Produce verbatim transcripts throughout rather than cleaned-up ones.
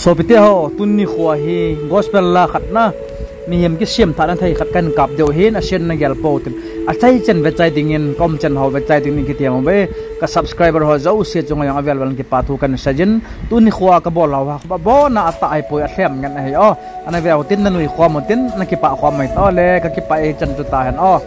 Sopite ho, tuni nikho hi gospel la khat na, mihem kisem thah na thei khat kahin kap diu ahin, asen nagel pou tin. Achai chan vechai dingin, kaum chan ho vechai dingin kitiam uve. Ka subscriber ho jouse chunga jong avel vel in kipa thu kahin seijin. Tuni nikho kabol hou ha, abona atah ahipoi, alhem ngen ahi o. Ana ve utin, nanuikhom utin, nakipah khom utin, ole, kakipah e, chan chu tahen o.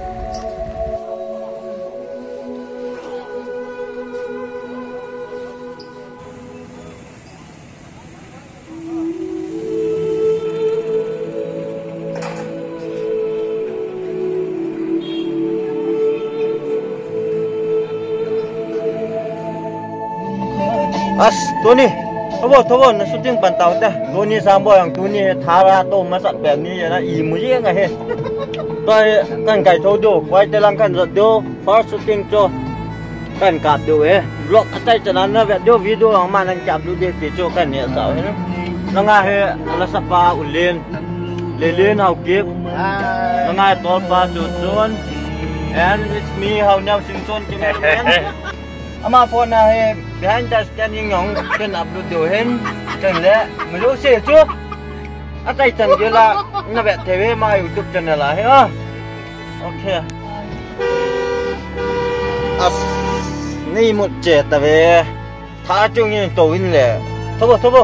As, tuni. Thovo, thovo, na shooting pan tau te. Tuni Samboi ang tuni thara to masat pe ni na imu jeng ahi. Toi kan kai tho diu, koi te lang kan jot diu. First shooting chu kahin kap diu e. Vlog atai chan a na ve diu, video ang man ang kap diu de ti chu kahin neh sao e. Langa hi la sapa U Len, Lelen Haokip. Langa hi tolpa Chuchun. And it's me, Haoneo Singson, cameraman. Ama phone a hi behind the scanning jong kahin upload diu ahin. Chule, mi jouse chu atai chan gel a na ve thei uve ama YouTube channel a hi o. Okay. As, nei mut che tave. Tha chung in to in le. Thovo, thovo.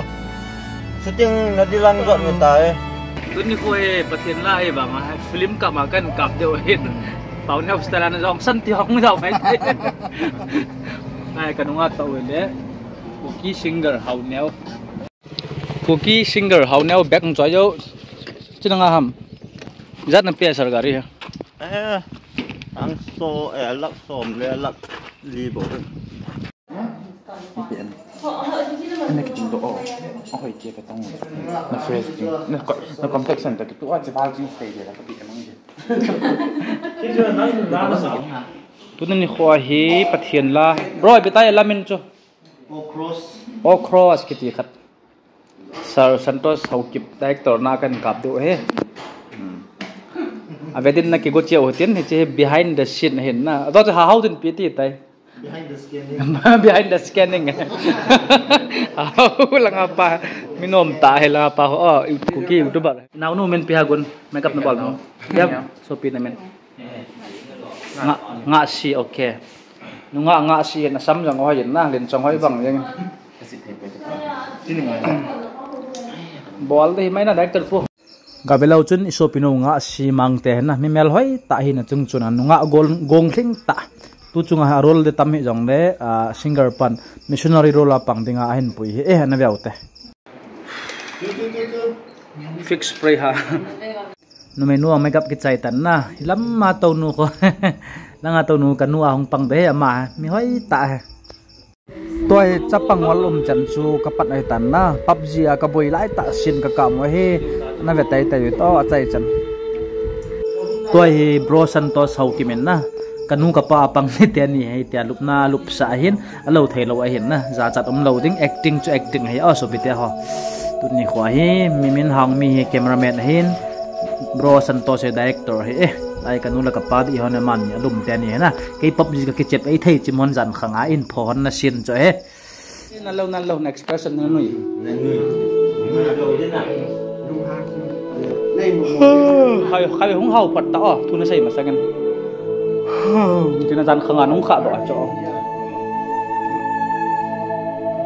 Shooting na dilang jot ni tai. Tuni nikho hi Pathen la hi ba ma film kap ma kahin kap diu ahin. Pau ne hostel an jong san ti hong jao mai. Ai, ka nunga to le. Kuki singer Haoneo. Kuki singer Haoneo bag hung choi jo. China nga ham. Ijat na pe sar gari ha. Eh, ang so, eh, lakh som le lakh li bou. Ipi en. Ana kitung doh o. Ahoi che katong. Na fresh jing. Na co-, na contact center kitu a che val jing stay de la kapi emang je. Tuni nikho hi Pathen la. Bro, ipi tai la min chu. O Cross. O Cross kiti khat. Sir Santosh Haokip director na kahin kap diu ahi. Hmm. Ave din na kigo cheu hitin, hiche hi behind the scene ahin na. Ajo chu ha hao din pi ti tai. Behind the scanning. Behind the scanning. Hao langa pa. Mi nom tah hi langa pa ho. Oh, Kuki YouTuber. Naonu min ipi ham gun. Makeup na bol mo. Yep. Sopi na min. Nga, Ngahsi, okay. Nungah Ngahsi, na sam jong hoi in na, len chong hoi bang jeng. Bol de hi mai na director pu. Gave lou chun i sopi nu Ngahsi Mangte hi na, mi melhoi tah hi na chung chun a nungah gol, gong lhing tah. Tu chunga a role de tam hi jong le, ah, singer pan, missionary role a pang dinga ahin pui hi, eh, na ve u te. Fix spray ha. Numei nu a makeup kichai tan na. Hilam a tonu ko. Langa tonu kanu a hung pang de ama. Mi hoi tah he. Tua hi chapang wal um chan chu kapat ahi tan na. PUBG a kaboi lai tah scene kakap mo hi. Na ve tai tai to achai chan. Tua hi Bro Santosh Haokip in na. Kanu kapa a pang ni te ni hi tia lupna lupsa ahin. Alou thei lou ahin na, jachat um lou ding, acting chu acting ahi, o, sopite ho. Tuni kho hi, mi min hang mi hi cameraman ahin, Bro Santosh hi director ahi, eh, ai kanu le kapa di hon aman ni alum te ni na. Kei PUBG ka kichep ei thei chim hon jan khang a in pho hon na sin cho he. Na lou, na lou, na expression na nui. Na nui. Khai, khai hung hao phat ta o, thu na sei masang in. Tina jan khang a nung kha doh a cho.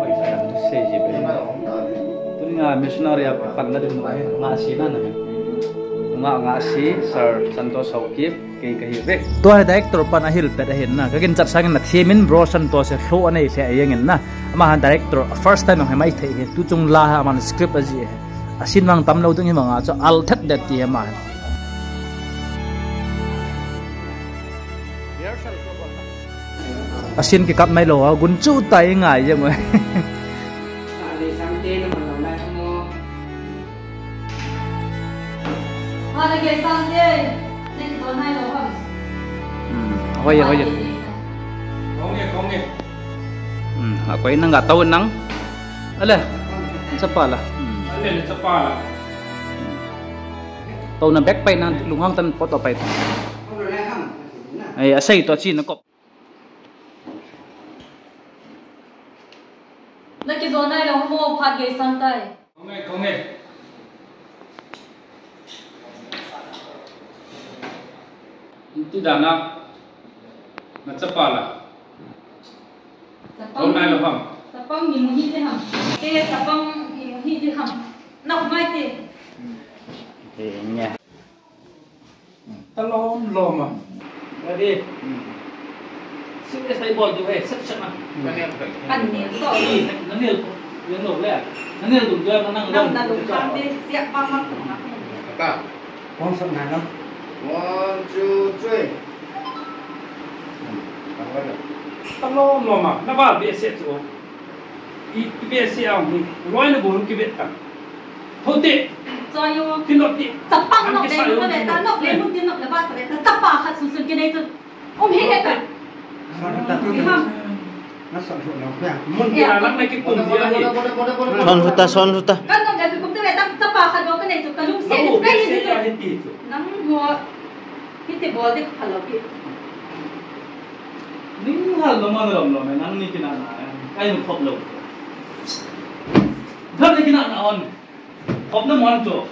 Oi, khai lam thu sei ji be. Tuni nga missionary a pan na ding ngai, Ngahsi na na. Nga, Ngahsi, Sir Santosh Haokip. Kei kahi ve. Tua hi director pan ahil pet ahin na. Ka ginchat sangin na thimin Bro Santosh hi lhoh anei lheh jeng in na. Ama han director first time hi mai thei hi. Tu chung la ha aman script ajih hi. A scene vang tam lou ding hi vang a chu al thet det ti hi ama hi. A scene kikap mai lou a gun chu tai ngai jeng oi. Ha, na ke sang ke. Na ke don nai lo ham. Hmm, hoi, hoi. Kong e, kong e. Hmm, a koi nang ga tau nang. Ale, chapa la. Hmm. Ale, chapa la. Tau na back pai nang lunghang tan pot pai. Ai, asei to chi na kop. Na ke don nai lo mo phat ke sang tai. Kong e, kong e. Iti dana. Na chapa la. Chapang. Kong nai lo ham. Chapang ni mu hi de ham. Te chapang ni mu hi de ham. Nak mai te. Te nya. Ta lom lom a. Ready? Sing e sai bol tu he, sat sat na. Kan ni to. Ni, na ni, ni lo le. Na ni tu tu na nang. Nang na tu ka te, siap pa ma tu na. Ka. Kong sat na na. One, two, three. Ta lom lom a. Na ba be se tu. I, i be se a ni. Loi na bo ki be ta. Hote. Choi yo. Ti nok ti. Chapang nok le mun ve ta, nok le mun ti nok le ba ta ve ta. Chapa khat sun sun kinei tu. Um he he ta. Son ta tu. Ima. Na son tu nok ya. Mun ti na nak na ki tum dia ni. Son tu ta, son tu ta. Kan nok le ki kum tu ve ta, chapa khat nok kinei tu. Ka lung se. Ka lung se. Nang ho. Hiti bol dik phalo pi. Ning hal lo man ram lo, nang ni kina na. Kai mun khop lo. Dam ni kina na on. Khop na mon chu.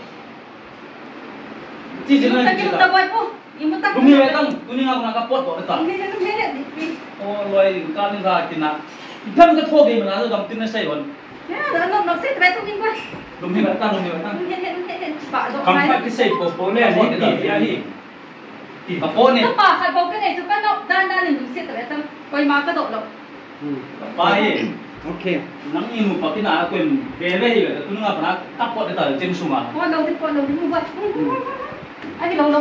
Ti jin na. Ta ki ta boi po. Imu ta. Lum ni ve tang, tu ni nga na ka pot pot ta. Ni ni ni ni. O loi ka ni ga kina. Dam ka tho ge ma na dam tin na sai on. Ya, da no no se tre tu ni boi. Lum ni ve tang, lum ni ve tang. Ni ni ni ni. Ba do. Kam pa ki sai po po le ni ti ya ni. Ka po ni. Chapa khat bou ka nei chu ka nok dan dan in lungset ta ve tam. Koima ka doh lou. Hmm. Ka pa hi. Okay. Nang i nu pa kina a koim ve ve hi ve ka tun nga pa na ka pot ta chen suma. Pot lou di, pot lou di mu ba. Ani lou lou.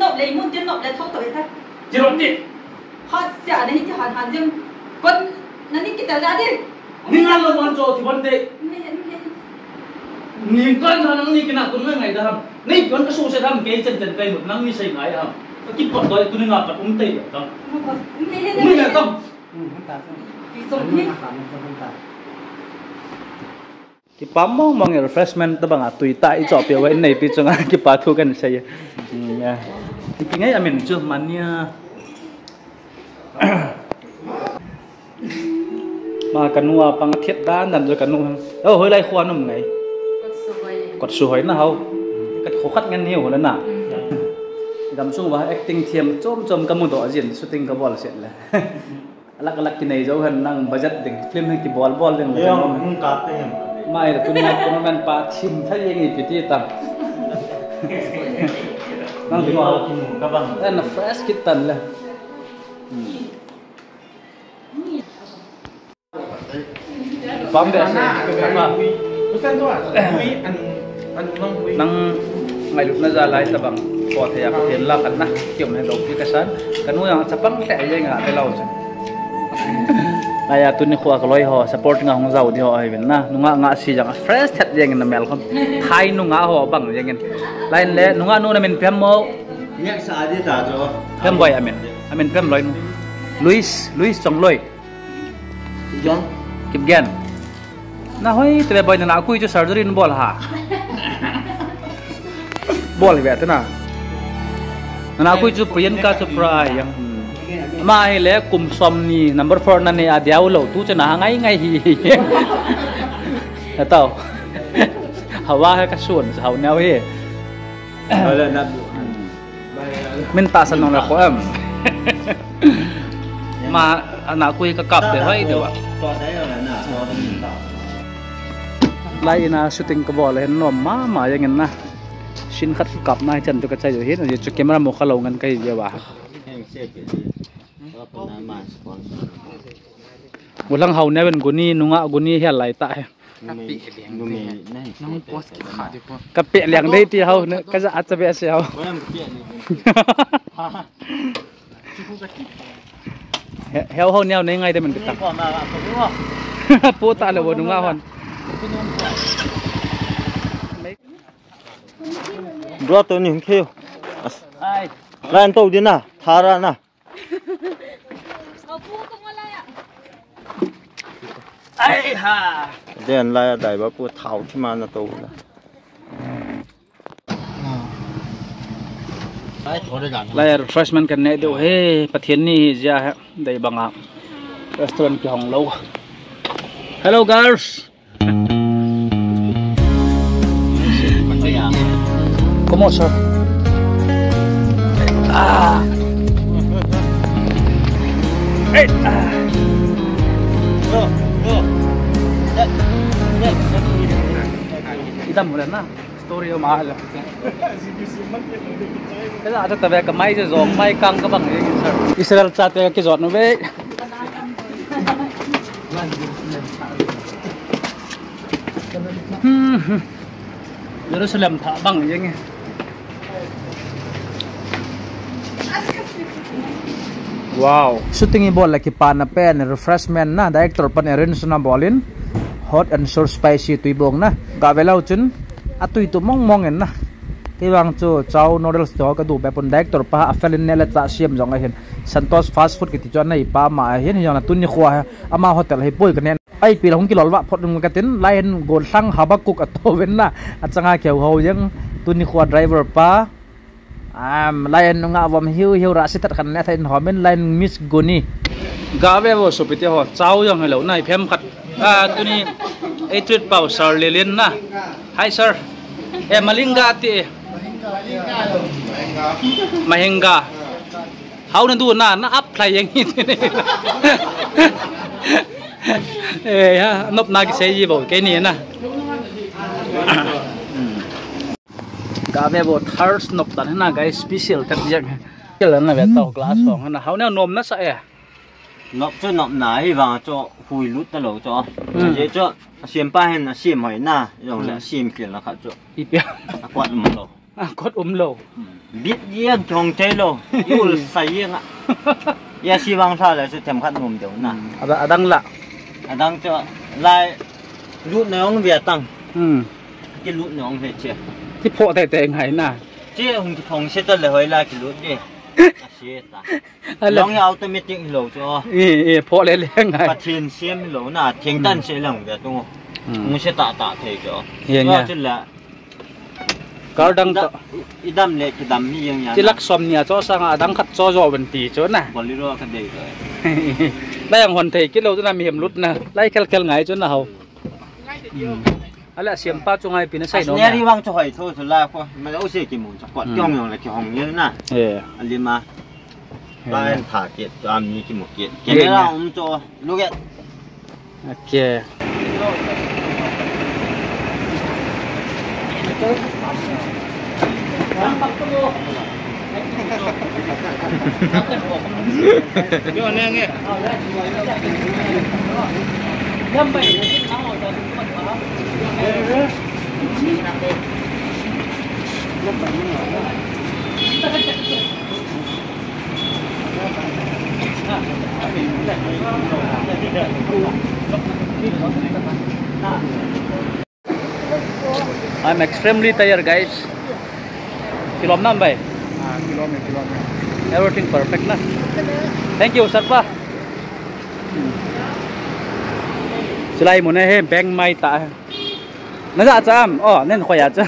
Nop le mun tin nop le thok ta ve ta. Chi ro ti. Hot sia na hi ti han han jing. Kon na ni kita la di. Ni ngan lo man cho ti bon te. Ni, ni, ni. Ni kan sa nang ni kina kun ngai da ham. Ni kan ka su se ham ke chen chen kai mut nang ni sei ngai ham. Ka ki pot doi tu ni nga pat um te da. Ni, ni, ni. Ni na tam. Hmm, ta sa. Ki so ni. Ni na ka ni so ta. Kipa mong mong, refreshment tabang a tui ta i choh peh uva in neipi chunga kipa thu kan sei. Hmm, ya. Ipi ngai amin chu mania. Ma kanu a pang thiet dan dan chu kanu. Oh, hoilai kho a na um ngai. Kot Suhoi. Kot Suhoi na hao. Ka kho khat ngen ni ho la na. Hmm. Gamsung uva acting thiam chom chom ka mudoh jin, shooting ka bol set le. Alag alag kinei jou hen nang budget ding, film hi kibol bol ding le. Yo, kan hung kap te hen. Mai le tunia tournament pa thim thei jeng ipi ti tam. Nang ti mo. Yo, kimu ka bang. En fresh kit tan le. Hmm. Pam be ase. Nang ngailutna jal lai tabang. Ko thei a ko thei la kan na. Kiom he lo pi ka san. Kanu jong chapang hle jeng a te lo chu. Aya tuni kho a ka loi ho support nga hung jao di ho ahi vin na. Nunga nga si jang fresh thet jeng in na mel khom. Khai nunga ho bang jeng in. Line le nunga nu na min pem mo. Nyak sa di ta jo. Pem boi amin. Amin pem loi nu. Luis, Luis Chongloi. Kipgen. Kipgen. Na hoi te boi na na kui chu surgery in bol ha. Bol ve te na. Na na kui chu Priyanka Chopra ai yang. Ama hi le kum som ni number four na ni a diau lo tu chu na ha ngai ngai hi. Hatao. Hawa ha ka sun sa hau neu hi. Wala na bu. Min tahsan nong le kho em. Ma, ana kui ka kap de hoi de wa. Lai ina shooting ka bol hen nom mama jeng in na. Scene khat ka kap na hi chan tu ka chai jo hin, chu camera mo kha lo ngan ka hi je wa. Ulang hau ne ben guni, nunga guni hel lai ta he. Ka pe liang dei ti hau, ka ja acha be se hau. He, heu hau neo nei ngai de men kita. Po ta le bo nunga hon. Bro, to ni hung kheo. Ai. Ran to dina, thara na. Ai ha. Den la ya dai ba pu thau thi ma na to la. Lai refreshment kan ne deu he, Pathen ni hi jia he, dei banga restaurant ki hong lo. Hello girls. Mo, sir. Ah. Hey. Ah. Go, go. Idam mo na. Story o mahal. Kaya ata tabe ka mai je zong mai kang ka bang ye, sir. Israel chate ka kijot nu ve. Hmm. Jerusalem tha bang jeng e. Wow. Shooting ibol le kipana pen refreshment na director pan arrange na bolin hot and sour spicy tui bong na. Ga velo chun atui tu mong mong en na. Kei vang chu chow noodles to ka du be pun director pa a felin ne le cha siam jong ahin. Santos fast food kiti chu anei pa ma ahin, jong na tuni khua ama hotel hi poi ka ne. Ai, pila hung kilol va phot nung ka tin, lai hin gol thlang Habakuk a to ven na, a changa keu ho jeng, tuni khua driver pa. Am, lai hin nunga vom hiu hiu ra sitat khan le thain homin, lai hin Miss Guni. Ga ve vo sopite ho, chow jong hello, nai phem khat. Ah, tuni, ei treat pau, sir Lilin na. Hi, sir. Eh, Malinga ti. Mahinga. Hau na du na, na apply jeng hi. Eh, ya, nop na kisei ji bo, kei ni na. Ga ve bo thars nop tan na, guys, special tak jeng. Kila na ve tau glass hong na, hau na nom na sa e. Nop chu nop na, hi vang chu hui lut ta lo chu. Hmm. Je chu, a siam pa hin, a siam hoi na, jong le, hmm, a siam kil na khat chu. Ipi a? A kot um lo. A kot um lo. Bit jeng thong thei lo. Yul sa jeng a. Ya si vang sa le su them khat nom deu na. Hmm. Ada-, adang la. Adang chu lai lut na ong via tang. Hmm. Ki lut na ong ve che. Ki pho te te ngai na. Che hung ki phong se ta le hoi la ki lut de. A se ta. Ala. Long ya automatic lo chu. E, e, pho le le ngai. Pathen siam lo na, theng tan, hmm, se lang ve tu. Hmm. Hung se ta ta thei chu. Ye, chu la. Kar dang to. Idam le kidam hi jeng ya. Tilak som nia cho sanga adang khat cho jo ven ti cho na. Bolero ka dei ko. Lai ang hon thei kilo na mihem lut na. Lai khel khel ngai cho na ho. Hmm. Ala siam pa chu ngai pi na sai no. Asneri vang cho hoi tho cho la ko. Ma lo se ki mun cho ko. Hmm. Jong jong le ki hong ye na. Eh. Alima. Lai tha ke cho am ni ki mu ke. Ke na um cho. Look at. Okay. I'm extremely tired, guys. Kilom nam bai? Ah, kilom e, kilom e. Everything perfect na? Thank you, sir pa. Silai mo na he, bang mai ta. Na ja cham? Oh, nen khoya cha.